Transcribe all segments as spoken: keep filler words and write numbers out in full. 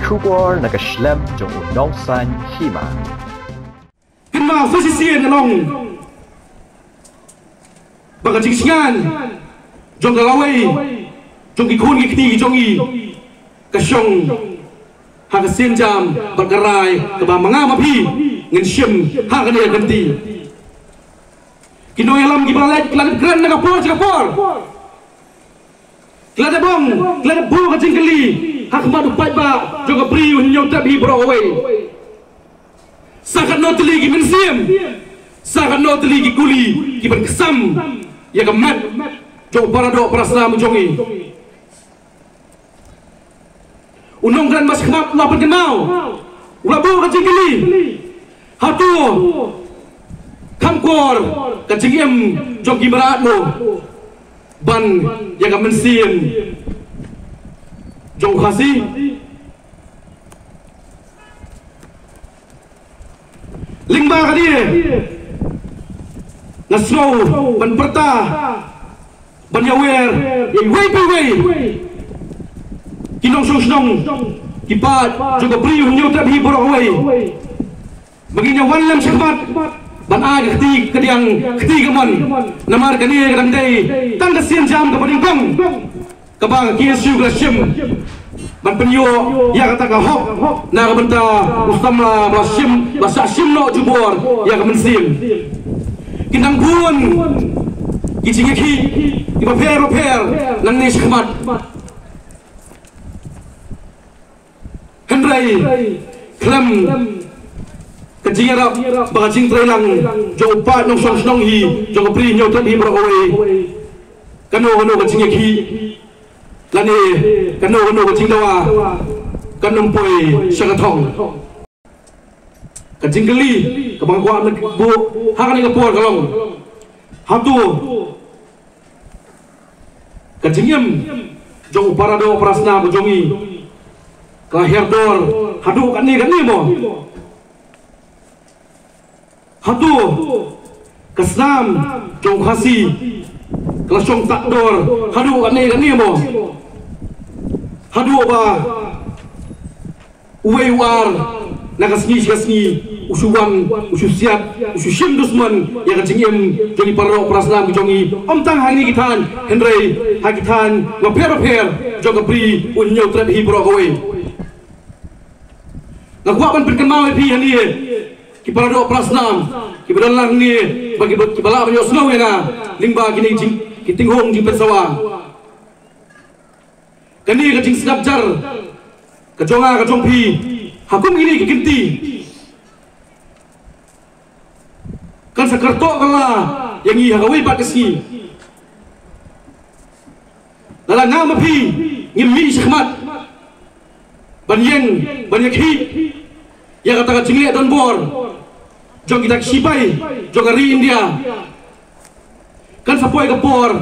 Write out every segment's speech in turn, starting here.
Khubor na ka shlem jong u nongsan hima. Kynmaw sa shisien ngan ong ba ka jingsngew jong ka lawei jong ki khun ki kti ki jong i ka shong ha ka sienjam bad ka rai kaba ma nga ma phi ngin shim ha kane ka kynti. Ki nongïalam kiba la leit ki la dep kren na ka por sha ka por. Ki la dep ong, ki la dep buh ka jingkylli ha khmat u paidbah jong ka Bri u Hynñiewtrep hi baroh kawei. Sa katno tylli ki mynsiem, sa katno tylli ki kuli ki ban ksam ïa ka met jong u paradoh parasnam jong i. U nongkren ba shakhmat u la pynkynmaw, u la buh ka jingkylli. Hato kham kor ka jingim jong ki mrad mo ban ïa ka mynsiem jong u Khasi? Lyngba kane nga sngew ban pyrta ban ïawer ïa iwei pa iwei ki nongshong shnong ki paid jong ka Bri u Hynñiewtrep hi baroh kawei. Ba ngin ïa wan lem shakhmat ban ai ka kti kadiang kti kamon. Namar kane ka dang dei tang ka sienjam kaba nyngkong kaba ka K S U ka la shim ban pynïoh ïa kata ka hok na ka bynta u samla ba shim, ba shah shim noh jubor ïa ka mynsiem. Ki nang bun ki jingïakhih kiba pher ba pher nangne shakhmat. Hynrei khlem ka jingïarap bad ka jingtreilang jong u paid nongshong shnong hi jong ka Bri u Hynñiewtrep hi baroh kawei, kano kano ka jingïakhih lane kano kano ka jingdawa kan ym poi sha ka thong. Ka jingkylli kaba nga kwah ban buh ha kane ka por ka long, hato ka jingim jong u paradoh parasnam jong i ka la hiar dor haduh katne katne mo? Hato ka snam jong u Khasi ka la shong tad dor haduh katne katne mo? Haduh ba uwei u ar na ka sngi sha ka sngi u shu wan, u shu siat, u shu shim dusmon ïa ka jingim jong ki paradoh parasnam ki jong i, ym tang ha kine ki thaiñ hynrei ha ki thaiñ bapher bapher jong ka Bri u Hynñiewtrep hi baroh kawei. Nga kwah ban pynkynmaw ïa phi hangne ki paradoh parasnam kiba don lang hangne, ba kiba, kiba lah ban ïohsngew ïa nga lyngba kine ki jing, ki tinghong jingpynsawa. Kane ka jingsngap jar ka jong nga ka jong phi ha kum kine ki kynti kan sa kyrtoh kylla ïa ngi ha kawei pat ka sngi. Lada nga ma phi ngim mih shakhmat ban ïeng ban ïakhih ïa kata ka jingleh donbor jong kita ki shipai jong ka ri India, kan sa poi ka por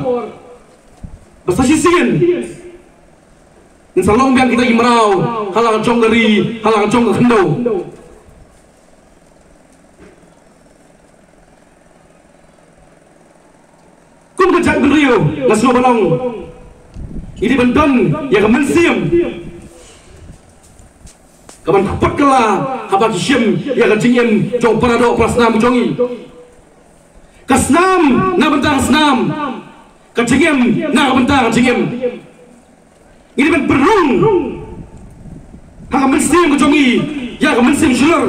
ba sa shisien ngin sa long biang kita ki mraw ha la ka jong ka ri, ha la ka jong ka khyndew. Kum ka jaitbynriew nga sngew ban ong, ngi dei ban don ïa ka mynsiem ka ban kput kylla haba ki shim ïa ka jingim jong u paradoh parasnam jong ngi. Ka snam na bynta ka snam, ka jingim na bynta ka jingim. Ngi dei ban pynrung ha ka mynsiem ka jong ngi ïa ka mynsiem shlur.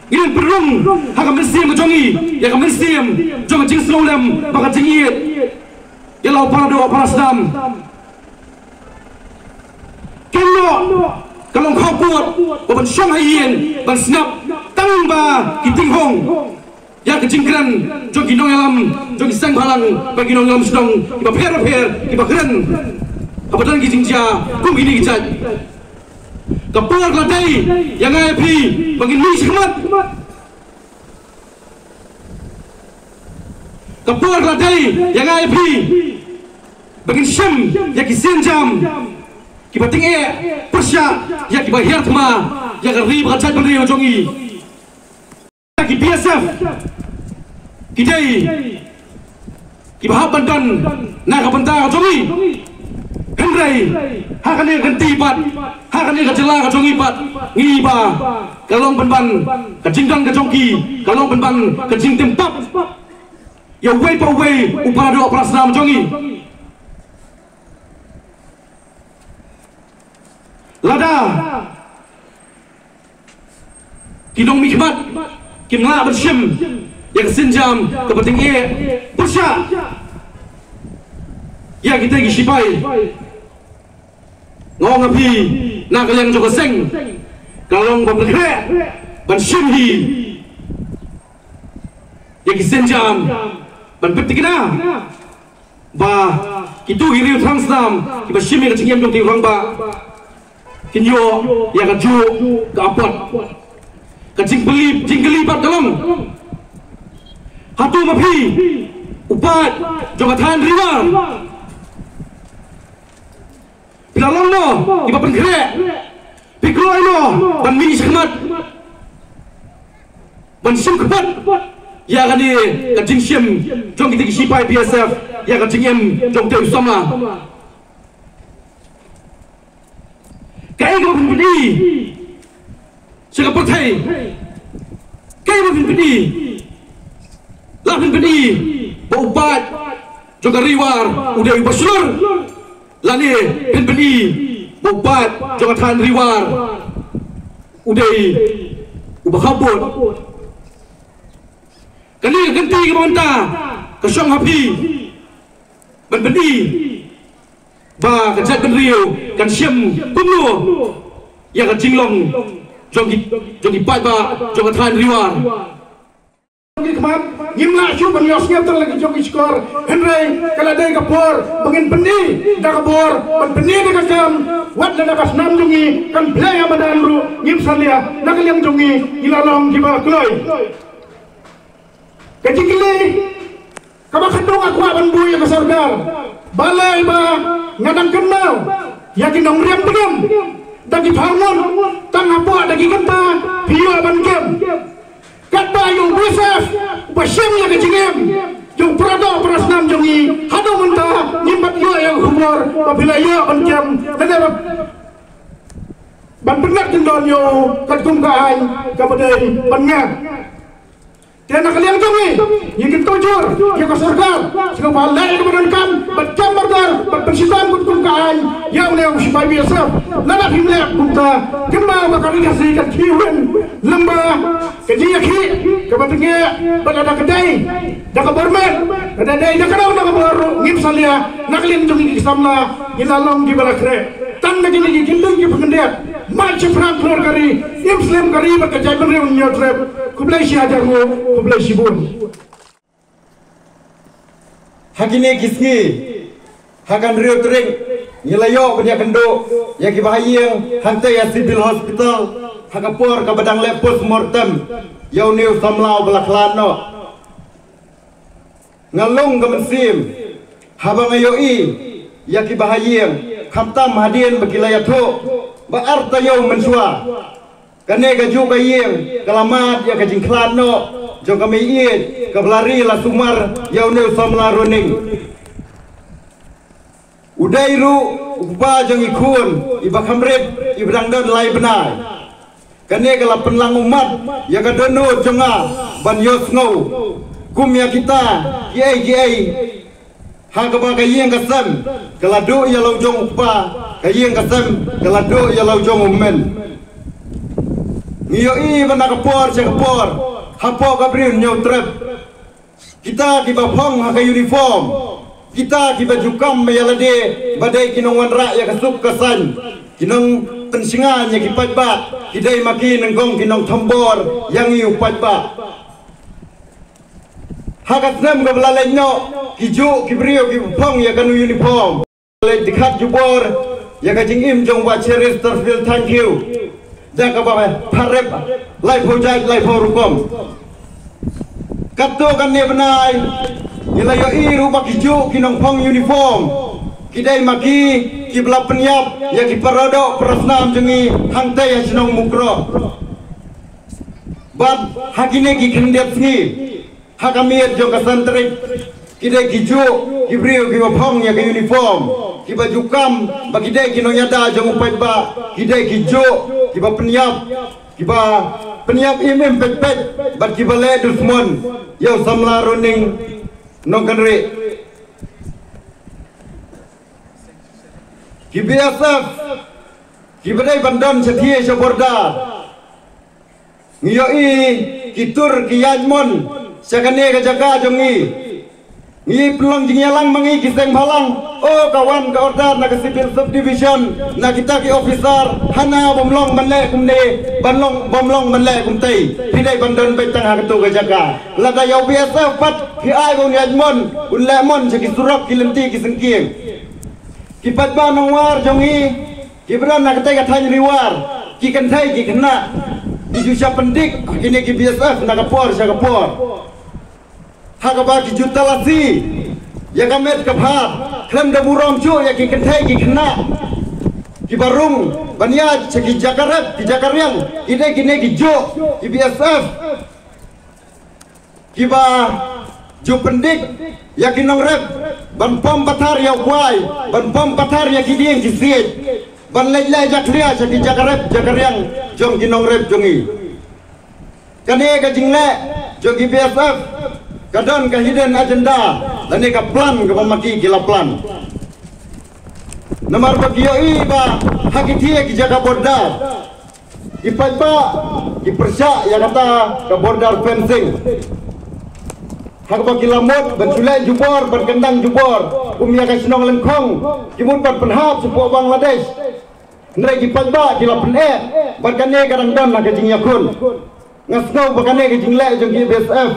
Ngi dei ban pynrung ha ka mynsiem ka jong ngi ïa ka mynsiem jong ka jingsngewlem bad ka jingïeit ïa la u paradoh parasnam. Kynnoh ka long khawpud ba ban shong ha ïing ban sngap tang ba ki tinghong ïa ka jingkren jong ki nongïalam jong ki seng bhalang bad ki nongïalam shnong kiba pher bapher kiba kren haba don ki jingjia kum kine ki jait. Ka por ka la dei ïa nga ïa phi ba ngin mih shakhmat. Ka por ka la dei ïa nga ïa phi ba ngin shim ïa ki sienjam kiba tyngeh pyrshah ïa kiba hiar thma ïa ka ri bad ka jaitbynriew jong ngi. Ki B S F ki dei kiba hap ban don na ka bynta jong ngi. Hynrei ha kane ka kynti pat, ha kane ka jylla ka jong ngi pat, ngi ba ka long pynban ka jingdon ka jong ki, ka long pynban ka jingtim pap ïa uwei pa uwei u para doh para snam jong ngi. Lada ki nongmihkhmat kim lah ban shim ïa ka sienjam kaba tyngeh pyrshah ïa kita ki sipai, nga ong ha phi, na ka liang jong ka seng ka long ba pynkhreh ban shim hi ïa ki sienjam, ban pynthikna ba kito ki riew thrang snam kiba shim ïa ka jingim jong ki rangbah kin ïoh ïa kajuh ka apot. Ka jingkylli, jingkylli pat ka long, hato ma phi u paid jong ka thaiñ Ri War? Phi la long mo kiba pynkhreh? Phi kloi mo ban mih shakhmat ban shim khmat ïa kane ka jingshim jong kita ki sipai B S F ïa ka jingim jong utei u samla? Kaei kaba phin pyni sha ka pyrthei? Kaei kaba phin pyni? La phin pyni ba u paid jong ka Ri War u dei uba shlur, lane phin pyni ba u paid jong ka thaiñ Ri War u dei uba khappud? Kane ka kynti kaba mynta ka shong ha phi ban pyni ba ka jaitbynriew kan shem kumno ïa ka jinglong jong ki, jong ki paidbah jong ka thaiñ Ri War. Jong ki khmat, ngim lah shuh ban ïohsngew tang la ki jong ki shkor, hynrei ka la dei ka por ba ngin pyni da ka bor, ban pyni da ka kam, wat la na ka snam jong ngi kan plie ïa madan ruh ngim salia, na ka liang jong ngi ngi la long kiba kloi. Ka jingkylli kaba khatduh nga kwah ban buh ïa ka sorkar, balei ba nga dang kynmaw ïa ki nongrim tngim da ki thaw ngut, tang hapoh da ki kynta phi ïoh ban kem. Katba ïa u B S F uba shem ïa ka jingim jong para doh para snam jong ngi, haduh mynta ngim pat ïoh ïa ka khubor ba phi la ïoh ban kem lane ba ban pynngat kyndon ïa u katkum ka aiñ kaba dei ban ngat. Te na ka liang jong ngi, ngi kyntu jur ïa ka sorkar sngewbha leh ïa kaba donkam bad kem mardor bad pynshitom katkum ka aiñ ïa une u sipai B S F. Lada phim leh kumta, kynmaw ba ka Ri Khasi kan khih win lem bad ka jingïakhih kaba tyngeh, bad lada ka dei da ka bor met, lada dei da ka daw da ka bor ruh ngim salia, na ka liang jong ngi ki samla ngi la long kiba la khreh. Tang na kine ki kyndon kiba khyndiat, mait shaphrang khlur ka ri, im slem ka ri bad ka jaitbynriew Hynñiewtrep. Khublei shihajar nguh, khublei shibun. Ha kine ki sngi, ha ka hynriew tarik, ngi la ïoh ban ïakynduh ïa kiba ha ïing hangtei ha Civil Hospital ha ka por kaba dang leh postmortem ïa une u samla uba la khlad noh. Nga long ka mynsiem haba nga ïohi ïa kiba ha ïing, khamtam hadien ba ki la ïathuh ba ar taïew mynshuwa, kane kajuh ka ïing ka la mad ïa ka jingkhlad noh jong ka mei ïeit kaba la ri la sumar ïa une u samla Roning. U dei ruh u kpa jong i khun iba kham rit iba dang don lai bnai. Kane ka la pynlang ummat ïa ka dohnud jong nga ban ïohsngew kum ïa kita kiei kiei ha kaba ka ïing ka sem ka la duh ïa la u jong u kpa, ka ïing ka sem ka la duh ïa la u jong u kmie. Ngi ïohi ba na ka por sha ka por hapoh ka Ri Hynñiewtrep, kita kiba phong ha ka uniform, kita kiba ju kam ïa lade ba dei ki nongwanrah ïa ka suk ka saiñ, ki nongpynshngaiñ ïa ki paidbah, ki dei ma ki nyngkong ki nongthombor ïa ngi u paidbah. Ha ka snem kaba la leit noh, ki juh ki briew kiba phong ïa kano uniform. Leit dkhot jubor ïa ka jingim jong Bah Cheristerfield Thangkhiew da kaba pharep laiphew jait laiphew rukom. Katto katne bnai ngi la ïohi ruh ba ki juh ki nongphong uniform ki dei ma ki kiba la pynïap ïa ki paradoh parasnam jong ngi hangtei ha shnong Mukroh. Bad ha kine ki khyndiat sngi, ha ka miet jong ka san tarik, ki dei ki juh ki briew kiba phong ïa ka uniform. Kiba ju kam ba ki dei ki nongïada jong u paidbah, ki dei ki juh, kiba pynïap, kiba pynïap im im peit peit, bad kiba leh dusmon ïa u samla Roning Nongkynrih. Ki B S F kiba dei ban don shathie sha border. Ngi ïohi ki tur ki ïaid mon sha kane ka jaka jong ngi. Ngi pynlong jingïalang ma ngi ki seng bhalang. O, ka wan ka order na ka civil subdivision, na kita ki officer, hana bym long ban leh kumne, ban long, bym long ban leh kumtei. Phi dei ban don beit tang ha kato ka jaka. Lada ïa u B S F pat phi ai ba un ïaid mon, un leh mon sha ki surok, ki lynti, ki syngkien. Ki paidbah nongwar jong ngi kiba don ha katei ka thaiñ Ri War, ki kynthei ki khynnah, ki ju shah pyndik ha kine ki B S F na ka por sha ka por. Ha kaba ki ju talasi ïa ka met ka phad, khlem da burom shuh ïa ki kynthei ki khynnah kiba rung ban ïaid sha ki jaka rep, ki jaka riang, ki dei kine ki juh, ki B S F kiba ju pyndik ïa ki nongrep ban pom pathar ïa u kwai, ban pom pathar ïa ki dieng ki siej, ban leit leh jakhlia sha ki jaka rep jaka riang jong ki nongrep jong ngi. Kane ka jingleh jong ki B S F ka don ka hidden agenda, lane ka plan kaba ma ki ki la plan. Namar ba ki ïohi ba ha ki thie ki jaka border, ki paidbah ki pyrshah ïa kata ka border fencing. Ha kaba ki la mut ban shu leh jubor, ban kyndang jubor, kum ïa ka shnong Lyngkhong ki mut ban pynhap shapoh Bangladesh. Hynrei ki paidbah ki la pyneh bad kane ka dang don ha ka jingïakhun. Nga sngew ba kane ka jingleh jong ki B S F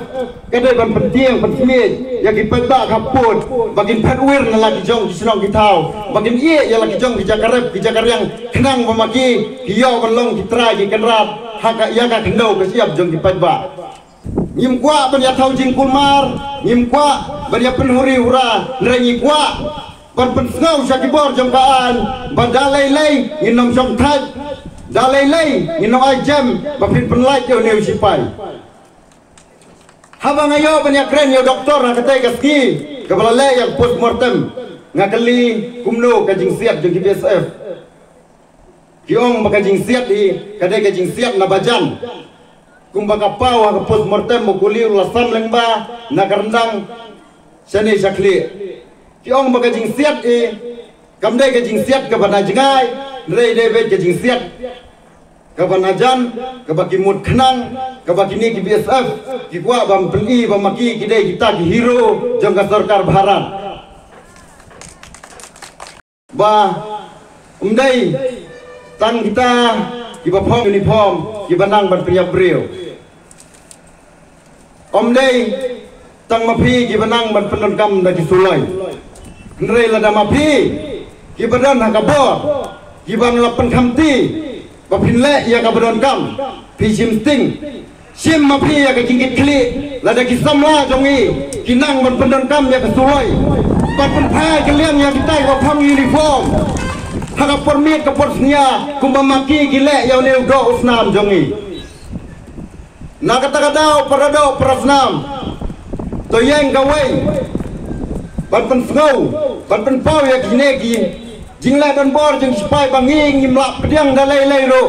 ka dei ban pyntieng pynsmiej ïa ki paidbah khappud ba kin phet wir na la ki jong ki shnong ki thaw, ba kin ïeh ïa la ki jong ki jaka rep ki jaka riang, khnang ba ma ki ki ïoh ban long ki trai ki kynrad ha ka, ïa ka khyndew ka shyiap jong ki paidbah. Ngim kwah ban ïathaw jingkulmar, ngim kwah ban ïa pynhuri hura, hynrei ngi kwah ban pynsngew sha ki bor jong ka aiñ ba da lei lei ngin ym shong thait, da lei lei ngin ym ai jem ba phin pynlait ïa une u sipai. Haba nga ïoh ban ïakren ïa u doktor ha katei ka sngi kaba la leh ïa ka postmortem, nga kylli kumno ka jingsiat jong ki B S F. Ki ong ba ka jingsiat hi ka dei ka jingsiat na bajan. Kumba ka paw ha ka postmortem, u kuli u la sam lyngba na ka ryndang shane sha khlieh. Ki ong ba ka jingsiat hi kam dei ka jingsiat kaba na jngai, hynrei dei beit ka jingsiat kaba na jan, kaba ki mut khnang, kaba kine ki B S F ki kwah ban pyni ba ma ki ki dei kita ki hero jong ka sorkar Bharat. Ba ym dei tang kita kiba phong uniform kiba nang ban pynïap briew. Ym dei tang ma phi kiba nang ban pyndonkam da ki suloi. Hynrei lada ma phi kiba don ha ka bor kiba nang la pynkhamti ba phin leh ïa kaba donkam, phi shim sting. Shim ma phi ïa ka jingkitkhlieh, lada ki samla jong ngi ki nang ban pyndonkam ïa ka suloi, ban pynphai ka liang ïa kita kiba phong uniform ha ka por miet ka por synñia, kumba ma ki ki leh ïa une u doh u snam jong ngi. Na kata ka daw, para doh para snam, to ïeng kawei ban pynsngew, ban pynpaw ïa kine ki jingleh donbor jong ki sipai ba ngi ngim lah pdiang da lei lei ruh.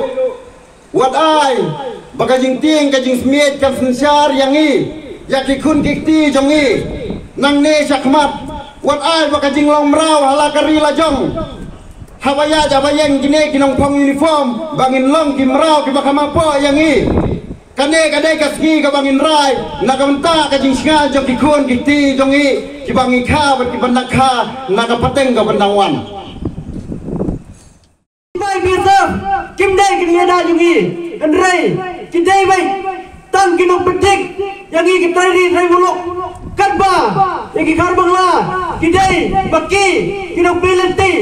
Wat ai ba ka jingtieng ka jingsmiej kan synshar ïa ngi, ïa ki khun ki kti jong ngi nangne shakhmat. Wat ai ba ka jinglong mraw ha la ka ri la jong, haba ïaid haba ïeng kine ki nongphong uniform, ba ngin long ki mraw kiba kham hapoh ïa ngi. Kane ka dei ka sngi kaba ngin rai na ka bynta ka jingshngaiñ jong ki khun ki kti jong ngi, kiba ngi kha bad kiba nang kha na ka pateng kaba nang wan. Bai B S F kim dei ki nongïada jong ngi, hynrei ki dei beit tang ki nongpyndik ïa ngi ki trai ri trai muluk. Katba ïa ki Khar Bangla ki dei ba ki, ki nongpynlynti.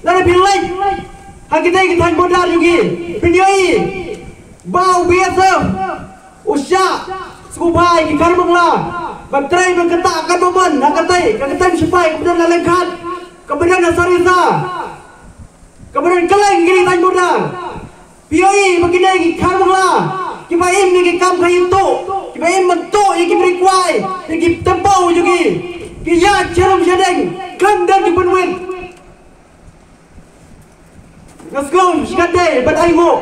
Lada phi leit ha ki dei ki thaiñ border jong ngi, phin ïohi ba u B S F u shah sngewbha ïa ki Khar Bangla ban trei ban ktah katba mon ha katei ka ktien sipai kaba don na Lyngkhat, kaba don na Sarisa, kaba don kylleng ki thaiñ border. Phi ïohi ba kine ki Khar Bangla kiba im ïa ki kam khaïi tuh, kiba im ban tuh ïa ki bri kwai, ïa ki tempo jong ki, ki ïaid sharum shadeng khlem don ki pynwit. Nga sngewsih katei ban ai nguh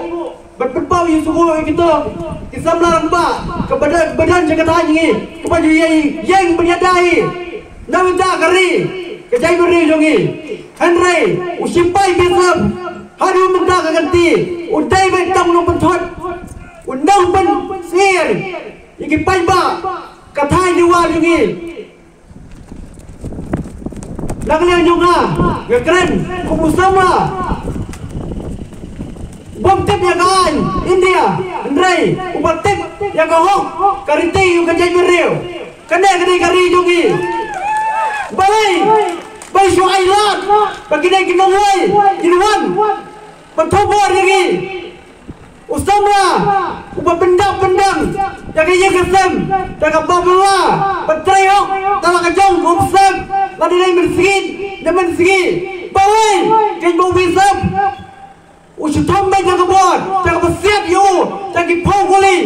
ban pynpaw ïa u sngewbha ïa kito ki samla rangbah kaba don, ba don sha ka thaiñ ngi, kaba ju ïeng, ïeng ban ïada hi na bynta ka ri ka jaitbynriew jong ngi. Hynrei u shipai Bislem haduh mynta ka kynti u dei beit tang u nongpynthut, u nongpynsyier ïa ki paidbah ka thaiñ Newar jong ngi. Na ka liang jong nga, nga kren kum u samla bym tip ïa ka aiñ India, hynrei uba tip ïa ka hok, ka riti u ka jaitbynriew. Kane ka dei ka ri jong ngi. Balei, balei shu ai lad ba ki dei ki nongwei kin wan ban thubor ïa ngi? U samla uba pyndap pyndem da ka ïing ka sem, da kaba bylla, ba trei hok da la ka jong ka umsem, lada dei mynsngi ne mynsngi. Balei kein ba u Bislem u shu thom beit da ka bor, da kaba siat ïa u da ki phew kuli?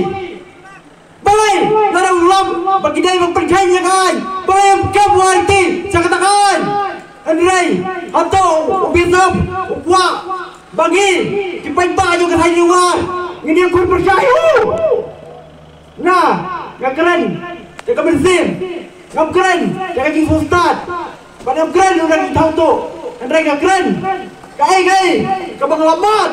Balei lada u lap ba ki dei ban pynkheiñ ïa ka aiñ, balei ym kep u aiti sha kata ka aiñ? Hynrei hato u Bislem u kwah ba ngi ki paidbah jong ka thaiñ Newar ngin ïakhun pyrshah ïa u? Nga, nga kren da ka mynsiem, ngam kren da ka jingsngewstad, bad ngam kren da ka jingthaw tuh. Hynrei nga kren kaei kaei kaba nga la mad.